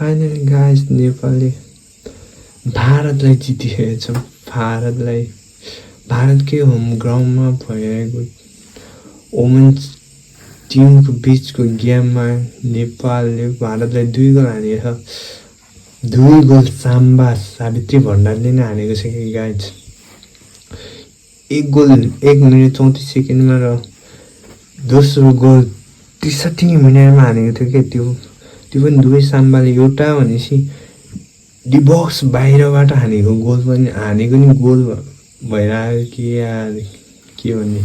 Finally guys नेपालले भारतलाई जितिरहेछ। भारतकै होम ग्राउन्डमा भइरहेको वुमेन्स टिमको बिचको गेममा नेपालले भारतलाई 2 गोल हानेछ। 2 गोल साम्बा सावित्री भण्डारले नै हानेको छ कि गाइज। 1 गोल 1 मिनेट 34 सेकेन्डमा र दोस्रो गोल 63 मिनेटमा हानेको थियो क्या। त्यो पनि दुवै साम्बाले। एउटा भनेपछि डिबक्स बाहिरबाट हानेको गोल पनि हानेको नि गोल भइरहेको कि यार के भन्ने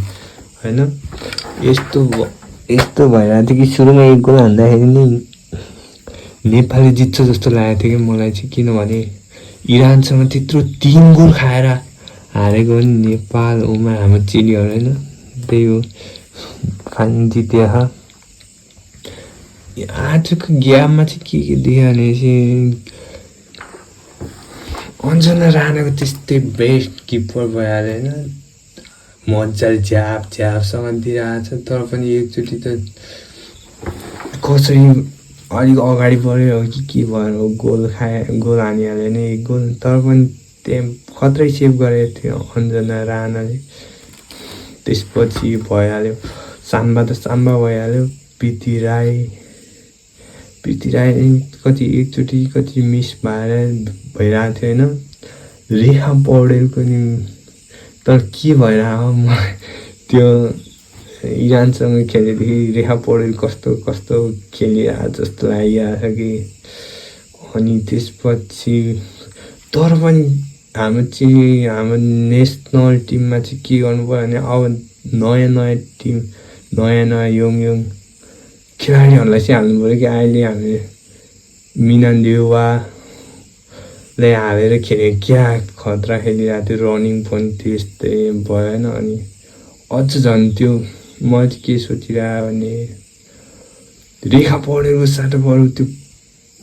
होइन। यस्तो भइरहेको थियो कि सुरुमा 1 गोल हान्दाखेरि नि नेपालले जित्छ जस्तो लागेको थियो कि मलाई चाहिँ। किनभने इरानसँग त्यत्रो 3 गोल खाएर हारेको पनि नेपाल हाम्रो चेलीहरू होइन। त्यही हो फाइनल जित्यो। आजको गेममा चाहिँ के देख्यो भने चाहिँ अन्जना राणाको त्यस्तै बेस्ट किपर भइहाल्यो होइन। मजाले झ्यापसँग दिइरहेको छ। तर पनि एकचोटि त कसरी अलिक अगाडि बढ्यो कि के भयो गोल हानिहाल्यो नि 1 गोल। तर पनि त्यहाँ खत्रै सेभ गरेको थियो अन्जना राणाले। त्यसपछि भइहाल्यो साम्बा भइहाल्यो। प्रीति राई कति एकचोटि कति मिस भइरहेको थियो होइन। रेखा पौडेलको नि तर के भइरहेको त्यो इरानसँग खेलेदेखि रेखा पौडेल कस्तो खेलिरहेको जस्तो लागिरहेको कि। अनि त्यसपछि तर पनि हाम्रो नेसनल टिममा चाहिँ के गर्नु पर्यो भने अब नयाँ टिम नयाँ यङ खेलाडीहरूलाई चाहिँ हाल्नु पऱ्यो कि। अहिले हामीले मिनान देउवालाई हालेर खेलेको क्या खतरा खेलिरहेको थियो। रनिङ पनि त्यस्तै भएन। अनि अझ झन् त्यो म चाहिँ के सोचिरहेको भने रेखा पौडेलको साटो बरु त्यो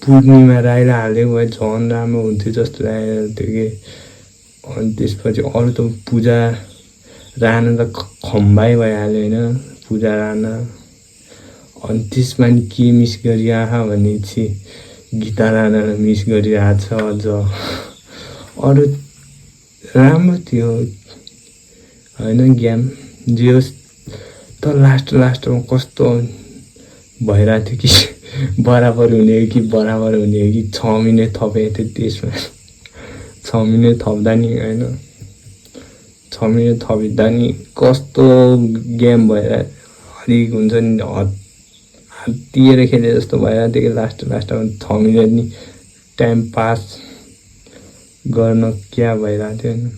पूर्णिमा राईलाई हालेको भए झन् राम्रो हुन्थ्यो जस्तो लागेको थियो कि। अनि त्यसपछि अरू त पूजा राणा त खम्बाइ भइहाल्यो होइन पूजा राणा। अनि त्यसमा नि के मिस गरिरहेको भने चाहिँ गीता राणालाई मिस गरिरहेको छ। अझ अरू राम्रो थियो होइन गेम जे होस्। तर लास्टमा कस्तो भइरहेको थियो कि बराबर हुने हो कि 6 मिनेट थपेको थियो त्यसमा। 6 मिनेट थप्दा नि होइन 6 मिनेट थपिँदा नि कस्तो गेम भएर अलिक हुन्छ नि हत्तिएर खेले जस्तो भइरहेको थियो कि लास्टमा 6 मिनेट नि टाइम पास गर्न क्या भइरहेको थियो होइन।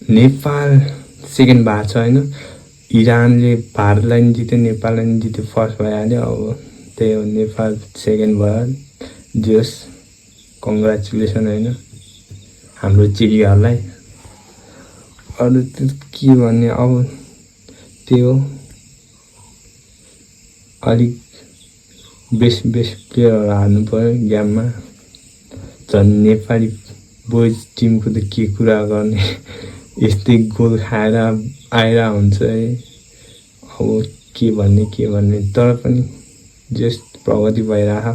नेपाल सेकेन्ड भएको छ होइन। इरानले भारतलाई नि जित्यो नेपाललाई नि जित्यो फर्स्ट भइहाल्यो। अब त्यही हो नेपाल सेकेन्ड भयो। जोस् कङ्ग्रेचुलेसन होइन हाम्रो चिडियाहरूलाई। अरू के भन्ने अब त्यही हो अलिक बेस्ट प्लेयरहरू हाल्नु पऱ्यो गेममा। झन् नेपाली बोइज टिमको त के कुरा गर्ने यस्तै गोल खाएर आएर हुन्छ है। अब के भन्ने तर पनि जस्ट प्रगति भइरहेको